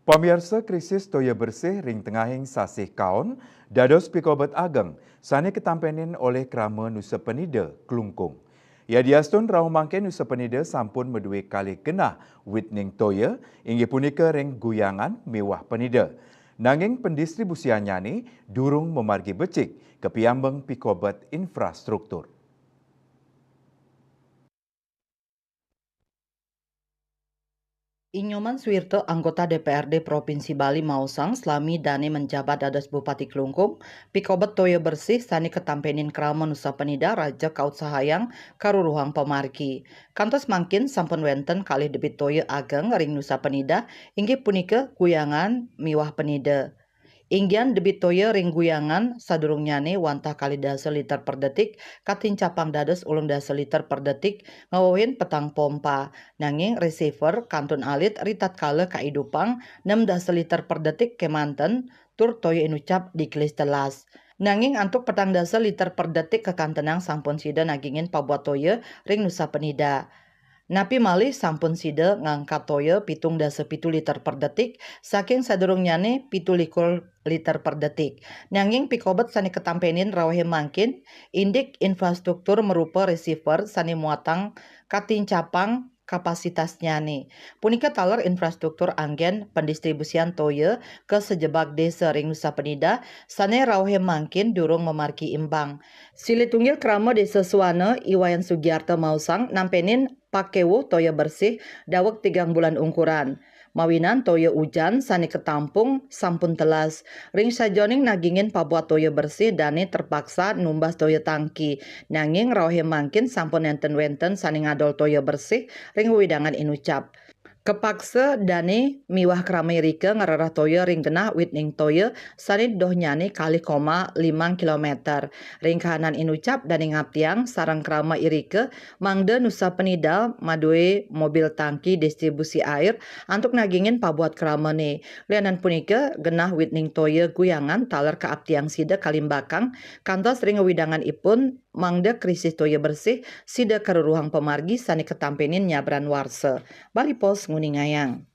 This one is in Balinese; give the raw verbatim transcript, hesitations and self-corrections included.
Pamiarsa, krisis toya bersih ring tengahing sasih kaon dados pikobet ageng sane katampenin olih krama Nusa Penida, Klungkung. Yadiastun rauh mangkin Nusa Penida sampun madue kalih genah witning toya, inggih punika ring Guyangan miwah Penida. Nanging pendistribusiannyane durung mamargi becik kapiambeng pikobet infrastruktur. I Nyoman Suwirta, anggota D P R D Provinsi Bali, maosang, salami dane menjabat dados Bupati Klungkung, pikobet toya bersih sane katampenin krama Nusa Penida raja kautsahayang karuruhang pamargi. Kantos mangkin sampun wenten kalih debit toya ageng ring Nusa Penida, inggih punika Guyangan miwah Penida. Inggihan debit toya ring Guyangan sadurungnyane wantah kalih dasa liter per detik, katincapang dados ulung dasa liter per detik, ngwewehin petang pompa. Nanging receiver kantun alit ritatkala kaidupang nem dasa liter per detik kemanten, tur toya inucap digelis telas. Nanging antuk petang dasa liter per detik kakantenang sampun sida nagingin pabuat toya ring Nusa Penida. Napi malih sampun sida ngangkat toya pitung dasa pitu liter per detik, saking sadurungnyane pitu likur liter per detik. Nanging pikobet sane katampenin rauhe mangkin, indik infrastruktur marupa receiver sane muatang katincapang kapasitasnyane. Punika taler infrastruktur anggen pendistribusian toya ka sajebag desa ring Nusa Penida sane rauhe mangkin durung mamargi imbang. Silih tunggil krama Desa Suwana, I Wayan Sugiarta, maosang, nampenin pakewuh toya bersih daweg tigang bulan ungkuran. Mawinan toya ujan sane katampung sampun telas. Ring sajeroning nagingin pabuat toya bersih dane terpaksa numbas toya tangki. Nanging rauhe mangkin sampun nenten wenten sane ngadol toya bersih ring wewidangan inucap. Kapaksa dane miwah krama irika ngrereh toya ring genah witning toya sane dohnyane kalih koma limang kilometer. Ring kahanan inucap dane ngaptiang sareng krama irika mangda Nusa Penida madue mobil tangki distribusi air antuk nagingin pabuat kramane. Lianan punika, genah witning toya Guyangan taler kaaptiang sida kalimbakang kantos ring wewidangan ipun mangda krisis toya bersih sida karuruhang pamargi sane katampenin nyabran warsa. Bali Post nguningayang.